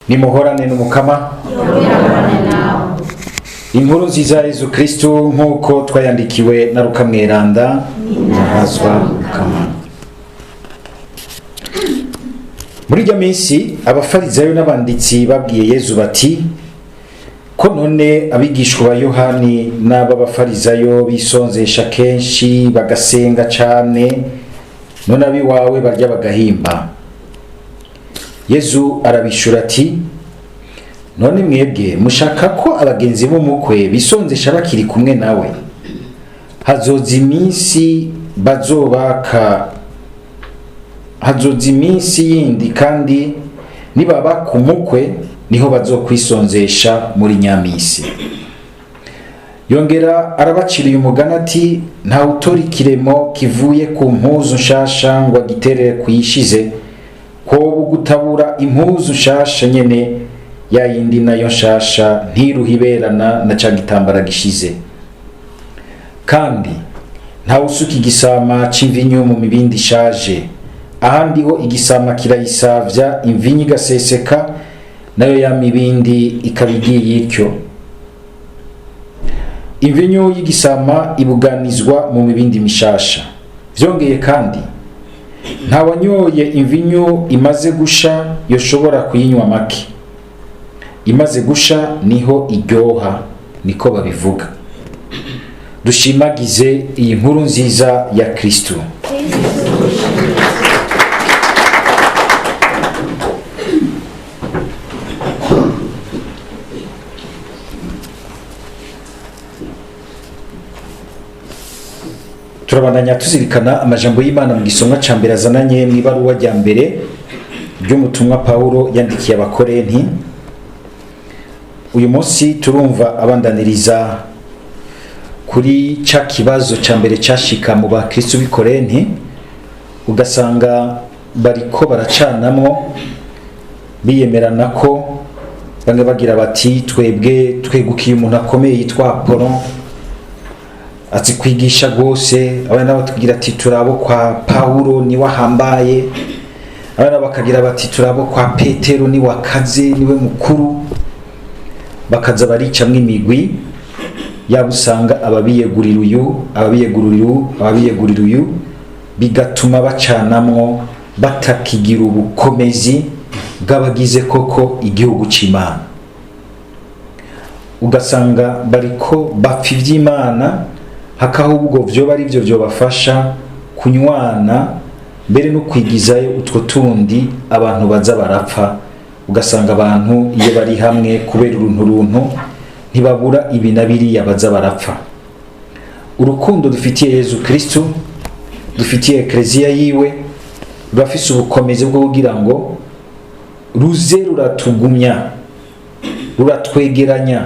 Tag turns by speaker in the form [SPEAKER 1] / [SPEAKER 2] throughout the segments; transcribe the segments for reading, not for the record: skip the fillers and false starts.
[SPEAKER 1] Nimuhorane n'Umukama. Inkuru nziza ya Yezu Kristu nk'uko twayandikiwe na Luka Mweranda. Nahazwa Mukama. Muri iryo minsi abafarizayo n'abanditsi babwiye Yezu bati: "Ko none abigishwa ba Yohani n'ab'abafarizayo bisonzesha kenshi bagasenga cane, none ab'iwawe barya bagahimba?" Yezu arabishura ati: "None mwebwe mushaka ko abagenzi b'umukwe bisonzesha bakiri kumwe nawe? Hazoza iminsi bazobaka, hazoza iminsi yindi, kandi nibaba ku mukwe niho bazokwisonzesha muri nyamisi." Yongera arabaciriye umugani ati: "Ntawe utora ikiremo kivuye ku mpuzu nshasha ngo agiterere kuyishize, koba gutabura impuzu nshasha nyene, ya yindi nayo nshasha ntiruhiberana na ca gitambara gishize. Kandi ntawe usuka igisama c'imvinyu mu mibindi ishaje, ahandi ho igisama kirayisavya, imvinyu igaseseka, nayo ya mibindi ikaba igiye ityo. Imvinyu y'igisama ibuganizwa mu mibindi mishasha. Vyongeye kandi, nta wanyoye imvinyu imaze gusha yoshobora kuyinywa make. Imaze gusha niho iryoha, niko babivuga." Dushimagize iyi nkuru nziza ya Kristo. Turabandanya tuzirikana amajambo y'Imana mu gisomwa ca mbere azananye mw'ibaruwa rya mbere ry'umutumwa Pawulo yandikiye Abakorenti. Uyu munsi turumva abandaniriza kuri ca kibazo ca mbere cashika mu bakristo b'i Korenti, ugasanga bariko baracanamwo, biyemerana ko bamwe bagira bati: "Twebwe twegukiye umuntu akomeye yitwa Apollo, azi kwigisha rwose." Abandi nabo bakagira ati: "Turabo kwa Pawulo, niwe ahambaye." Abandi nabo bakagira bati: "Turabo kwa Petero, niwe akaze, niwe mukuru." Bakaza baricamwo imigwi yaba, usanga ababiyegurira uyu, ababiyegurira uyu, ababiyegurira uyu, bigatuma bacanamwo, batakigira ubukomezi bw'abagize koko igihugu c'Imana. Ugasanga bariko bapfa ivy'Imana, hakahubwo vyoba ari vyo vyobafasha kunywana, mbere no kwigizayo utwo tundi abantu baza barapfa. Ugasanga abantu iyo bari hamwe, kubera uruntu runtu, ntibabura ibi na biriya baza barapfa. Urukundo dufitiye Yezu Kristu, dufitiye Ekleziya yiwe, rurafise ubukomezi bwo kugira ngo ruze ruratugumya, ruratwegeranya,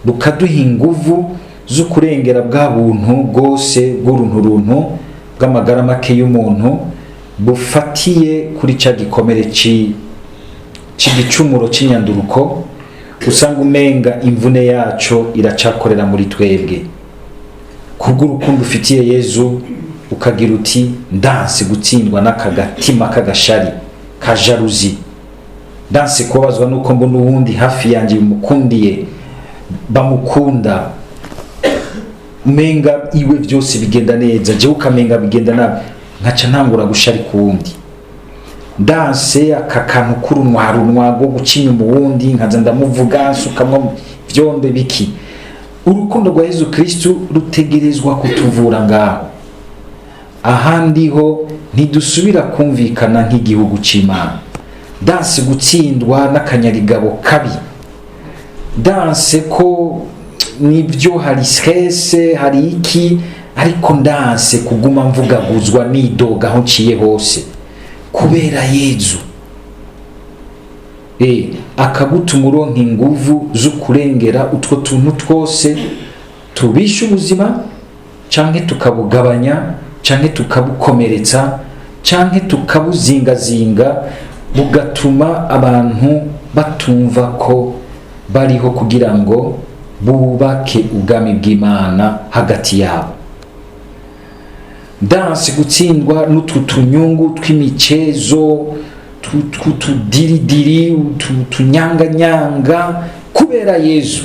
[SPEAKER 1] rukaduha inguvu zo kurengera bwa buntu bwose bw'uruntu runtu bw'amagara make y'umuntu, bufatiye kuri ca gikomere c'igicumuro c'inyanduruko, usanga umenga imvune yaco iracakorera muri twebwe. Kubw'urukundo ufitiye Yezu, ukagira uti: "Ndanse gutsindwa n'aka gatima k'agashari ka jalousie, ndanse kubabazwa nuko mbona uwundi hafi yanjye bimukundiye, bamukunda, umenga iwe byose bigenda neza, jewe ukamenga bigenda nabi, nkaca ntangura gushari ku wundi. Ndanse aka kantu k'urunwarunwa rwo guca inyuma uwundi, nkaza ndamuvuga, nsukamwo vyondo biki." Urukundo rwa Yezu Kristu rutegerezwa kutuvura ngaho. Ahandi ho ntidusubira kumvikana nk'igihugu c'Imana. Ndanse gutsindwa n'akanyarigabo kabi, ndanse ko nibyo hari stress, hari iki, ariko ndanse kuguma mvugaguzwa, nidoga aho nciye hose. Kubera Yezu akagutuma uronka inguvu zo kurengera utwo tuntu twose tubisha ubuzima, canke tukabugabanya, canke tukabukomeretsa, canke tukabuzingazinga, bugatuma abantu batumva ko bariho kugira ngo bubake ubwami bw'Imana hagati yabo. Ndanse gutsindwa n'utu tunyungu tw'imicezo. Tw'utudiridiri, utunyanganyanga kubera Yezu,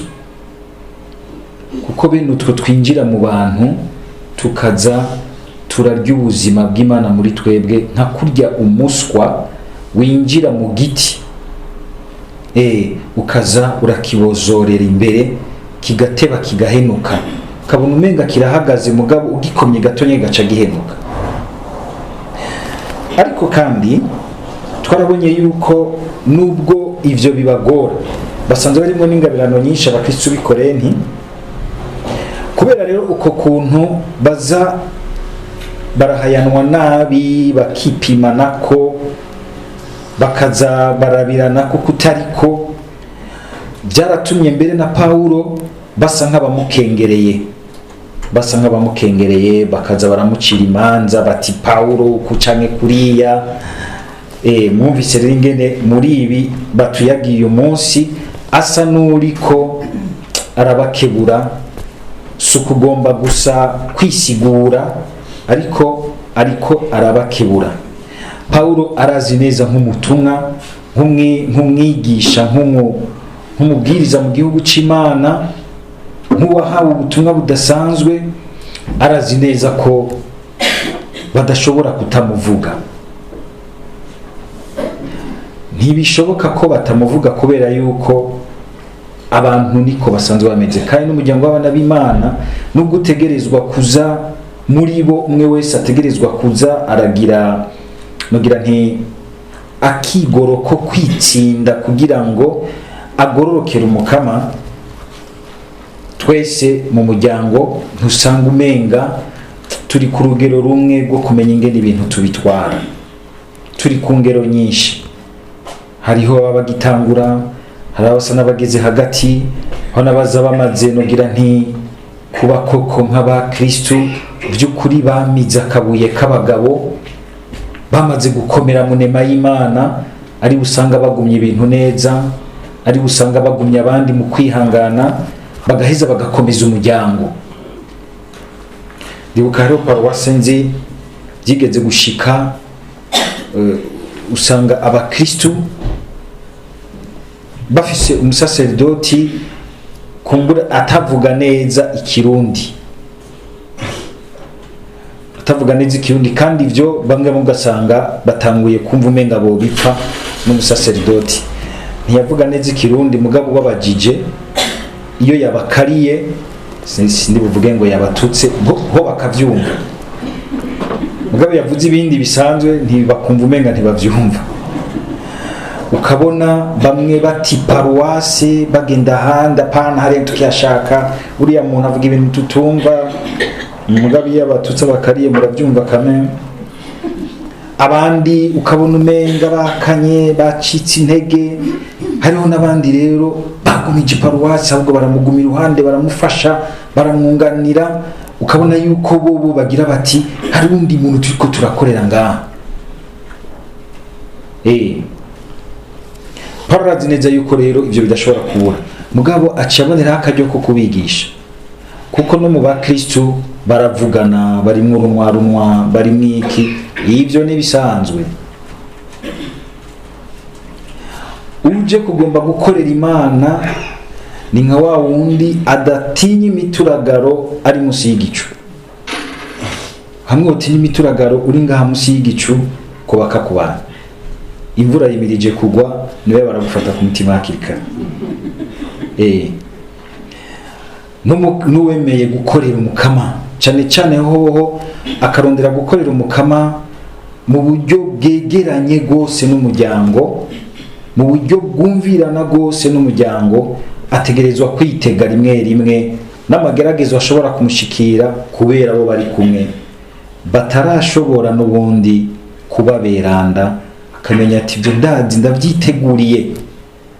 [SPEAKER 1] kuko bene utwo twinjira mu bantu tukaza turarya ubuzima bw'Imana muri twebwe, nka kurya umuswa winjira mu giti, ukaza urakibozorera imbere, kigateba kigahenuka, ukabona umenga kirahagaze, mugabo ugikomye gatonya gaca gihenuka. Ariko kandi twarabonye yuko nubwo ivyo bibagora, basanzwe barimo n'ingabirano nyinshi abakristu b'i Korenti. Kubera rero uko kuntu baza barahayanwa nabi, bakipimanako, bakaza barabirana ko kutariko, byaratumye mbere na Pawulo basa nk'abamukengereye, bakaza baramucira imanza bati Pawulo uku canke kuriya. Mwumvise rero ingene muri ibi batuyagiye uyu munsi asa n'uriko arabakebura. Si ukugomba gusa kwisigura, ariko arabakebura. Pawulo arazi neza nk'umutumwa, nk'umwigisha, nk'umubwiriza mu gihugu c'Imana, nk'uwahawe ubutumwa budasanzwe, arazi neza ko badashobora kutamuvuga. Ntibishoboka ko batamuvuga, kubera yuko abantu niko basanzwe bameze. Kandi n'umuryango w'abana b'Imana, nubwo utegerezwa kuza muri bo, umwe wese ategerezwa kuza aragira, nogira nti akigoro ko kwitsinda kugira ngo agororokere Umukama. Twese mu muryango ntusanga umenga turi ku rugero rumwe rwo kumenya ingene ibintu tubitwara. Turi ku ngero nyinshi: hariho abagitangura, hari abasa n'abageze hagati, aho n'abaza bamaze, nogira nti kuba koko nk'abakristu by'ukuri, bamize akabuye k'abagabo, bamaze gukomera mu nema y'Imana, ari usanga bagumye ibintu neza, ari usanga bagumye abandi mu kwihangana, bagaheza bagakomeza umuryango. Ndibuka hariho paruwase nzi byigeze gushika, usanga abakristu bafise umusaserdoti kumbura atavuga neza ikirundi, kandi ivyo bamwe ugasanga batanguye kumva umenga bo bipfa n'umusaserdoti. Ntiyavuga neza ikirundi, mugabo wabajije iyo yabakariye, sindi buvuge ngo yabatutse, ho bakavyumva. Mugabo yavuze ibindi bisanzwe, ntibakumva, umenga ntibavyumva. Ukabona bamwe bati paruwase, bagenda ahandi: "Apana, hariya tukiyashaka, uriya muntu avuga ibintu tutumva." Mugabo iyo abatutsi abakariye murabyumva kame. Abandi ukabona umenga bakanye, bacitse intege. Hariho n'abandi rero bagumije paruwasi, ahubwo baramuguma iruhande, baramufasha, baramwunganira. Ukabona yuko bobo bagira bati: "Hari undi muntu turiko turakorera ngaha." Pawulo arazi neza yuko rero ivyo bidashobora kubura, mugabo aciye aboneraho akaryo ko kubigisha, kuko no mu bakristu baravugana, barimwo urunwa runwa, barimwo iki, ivyo n'ibisanzwe. Uje kugomba gukorera Imana ni nka wa wundi adatinya imituragaro ari munsi y'igicu. Hamwe utinya imituragaro uri ngaha munsi y'igicu, ko bakakubana imvura yimirije kugwa, niwe baragufata ku mutima hakiri kare. N'uwemeye gukorera Umukama cyane cyane, hoho akarondera gukorera Umukama mu buryo bwegeranye rwose n'umuryango, mu buryo bwumvirana rwose n'umuryango, ategerezwa kwitega rimwe rimwe n'amageragezo ashobora kumushikira kubera abo bari kumwe batarashobora n'ubundi kubaberanda. Akamenya ati: "Ibyo ndazi, ndabyiteguriye,"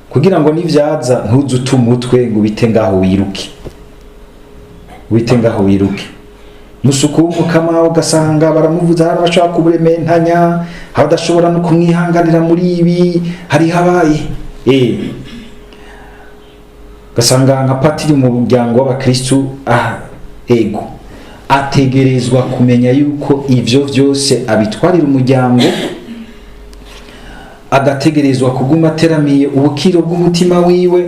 [SPEAKER 1] kugira ngo nivyaza ntuze ute umutwe ngo ubite ngaho wiruke, ubite ngaho wiruke. Musuku w'Umukama ugasanga baramuvuza, hari abashobora kuburementanya, abadashobora no kumwihanganira muri ibi, hari habaye ugasanga nka patiri mu muryango w'abakristu, ego, ategerezwa kumenya yuko ivyo vyose abitwarira umuryango. Agategerezwa kuguma ateramiye ubukiro bw'umutima wiwe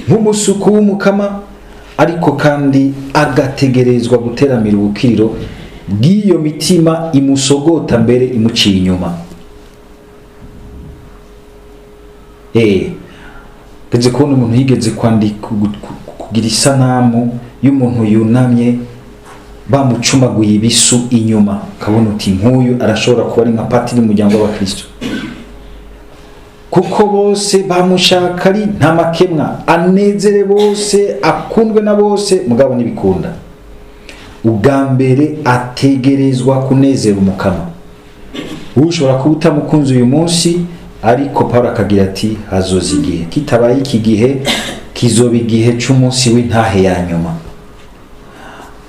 [SPEAKER 1] nk'umusuku w'umukama, ariko kandi agategerezwa guteramira ubukiriro bw'iyo mitima imusogota mbere imuciye inyuma. Geze kubona umuntu yigeze kwandika kugira isanamu y'umuntu yunamye bamucumaguye ibisu inyuma, kabona uti nk'uyu arashobora kuba ari nka patiri mu muryango w'abakristo, kuko bose bamushaka ari nta makemwa, anezere bose, akundwe na bose, mugabo ntibikunda. Ubwa mbere ategerezwa kunezera umukama. Ushobora kuba utamukunze uyu munsi, ariko Paulo akagira ati hazoza igihe kitabaye iki gihe kizoba igihe c'umunsi w'intahe ya nyuma.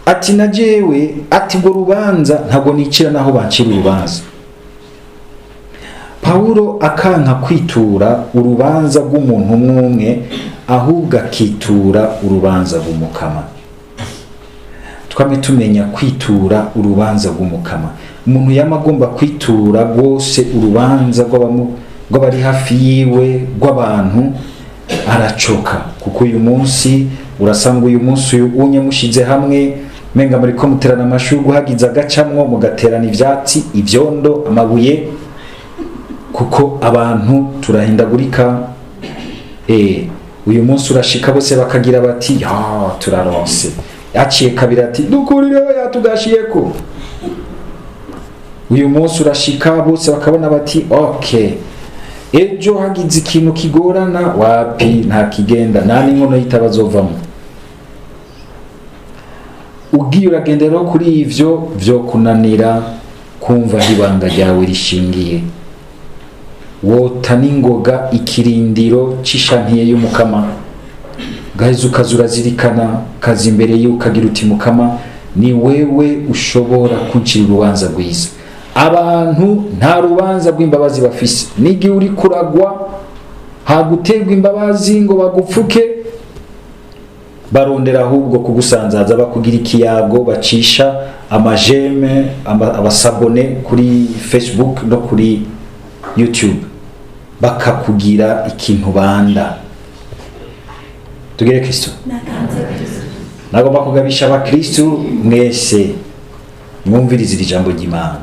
[SPEAKER 1] Ati na jewe, ati ngo rubanza ntabwo nicira naho bancira urubanza. Paulo akanka kwitura urubanza rw'umuntu umwe, ahubwo akitura urubanza rw'umukama. Twame tumenya kwitura urubanza rw'umukama. Umuntu yama agomba kwitura rwose urubanza rw'abari hafi yiwe, rw'abantu, aracoka. Kuko uyu munsi urasanga uyu munsi uyu unye mushize hamwe menga muri ko muterana amashurwe, hagize agacamwo mugaterana ivyatsi, ivyondo, amabuye, kuko abantu turahindagurika. Uyu munsi urashika bose bakagira bati ya turaronse, aciye kabiri ati dukurireho yatugashiyeko. Uyu munsi urashika bose bakabona bati okay, ejo hagize ikintu kigorana, wapi nta kigenda, nta n'inkono yitabazovamo. Ugiye uragendera kuri ivyo vyo kunanira kumva ibanga ryawe rishingiye. Wota n'ingoga ikirindiro c'ishantiye y'umukama, gaheza ukazurazirikana kaza imbere y'ukagira uti mukama ni wewe ushobora kuncira urubanza rwiza. Abantu nta rubanza rw'imbabazi bafise, n'igihe uri kuragwa haguterwa imbabazi ngo bagupfuke, barondera ahubwo kugusanzaza, bakugira ikiyago, bacisha amajeme, abasabone kuri Facebook no kuri YouTube, bakakugira ikintu banda. Tugere Kristo. Nagomba kugabisha abakristo mwese mwumvirize iri jambo ry'Imana.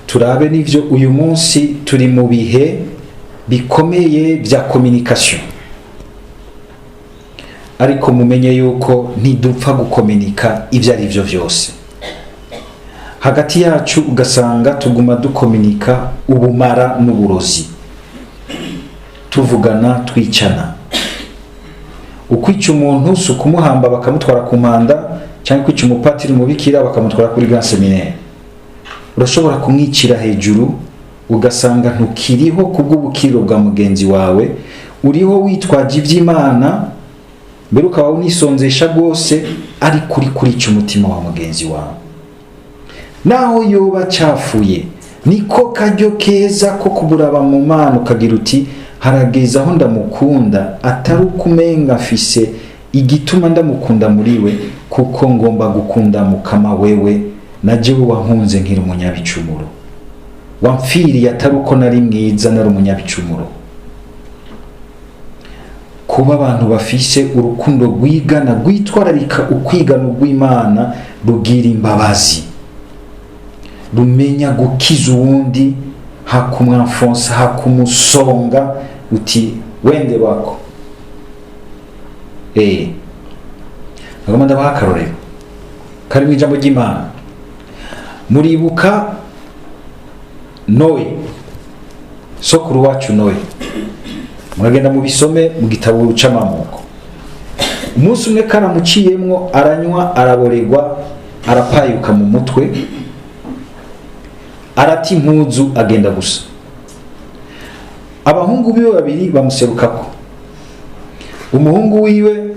[SPEAKER 1] Turabe n'ivyo uyu munsi turi mu bihe bikomeye bya communication, ariko mumenye yuko ntidupfa gukominika ivyo ari byo vyose. Hagati yacu ugasanga tuguma dukominika ubumara n'uburozi, tuvugana twicana. Ukwica umuntu si ukumuhamba bakamutwara ku mpanda, cyangwa kwica umupatiri mubikira bakamutwara kuri grand seminaire. Urashobora kumwicira hejuru ugasanga ntukiriho kubw'ubukiriro bwa mugenzi wawe, uriho witwaje iby'Imana mbere ukaba unisonzesha rwose, ariko uri kurica umutima wa mugenzi wawe. Naho yoba acafuye, niko karyo keza ko kuburaba mu Mana ukagira uti harageze aho ndamukunda, atari ukumenga mfise igituma ndamukunda muri we, kuko ngomba gukunda mukama wewe na jewe wankunze nkiri umunyabicumuro, wamfiriye atari uko nari mwiza, nari umunyabicumuro. Kuba abantu bafise urukundo rwigana, rwitwararika ukwigana rw'Imana, rugira imbabazi, rumenya gukiza uwundi, hakumwamfonsa, hakumusonga uti wende wako. Agomba ndabaha akarorero kari mu ijambo ry'Imana. Muribuka Noe, sokuru wacu Noe, muragenda mubisome mu gitabo c'amamuko. Umunsi umwe karamuciyemwo, aranywa, araboregwa, arapayuka mu mutwe, arata impuzu agenda gusa. Abahungu biwe babiri bamuserukako. Umuhungu wiwe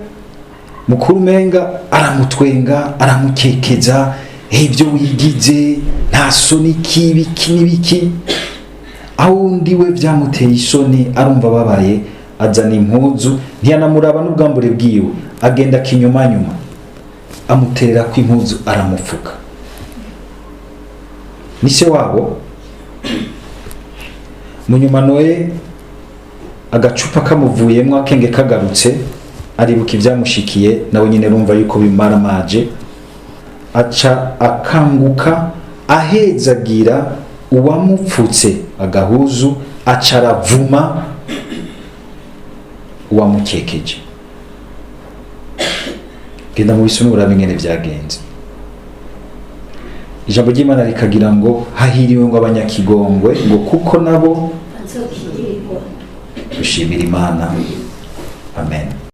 [SPEAKER 1] mukuru menga aramutwenga, aramukekeza, ibyo wigize nta soni kibiki n'ibiki. Aho undi we byamuteye isoni, arumva babaye, azana impuzu, ntiyanamuraba n'ubwambure bwiwe, agenda kinyuma nyuma amuterera ko impuzu aramupfuka. Ni se wabo. Munyuma Noye agacupa kamuvuyemo, akenge kagarutse, aribuka ibyamushikiye, nawe nyine rumva yuko bimaramaje, aca akanguka ahezagira uwamupfutse agahuzu, aca aravuma uwamukekeje. Genda mu bisome urabe ingene vyagenze. Ijambo ry'Imana rikagira ngo hahiriwe ngo abanyakigongwe, ngo kuko nabo
[SPEAKER 2] Bazokigirirwa.
[SPEAKER 1] Dushimira Imana. Amen.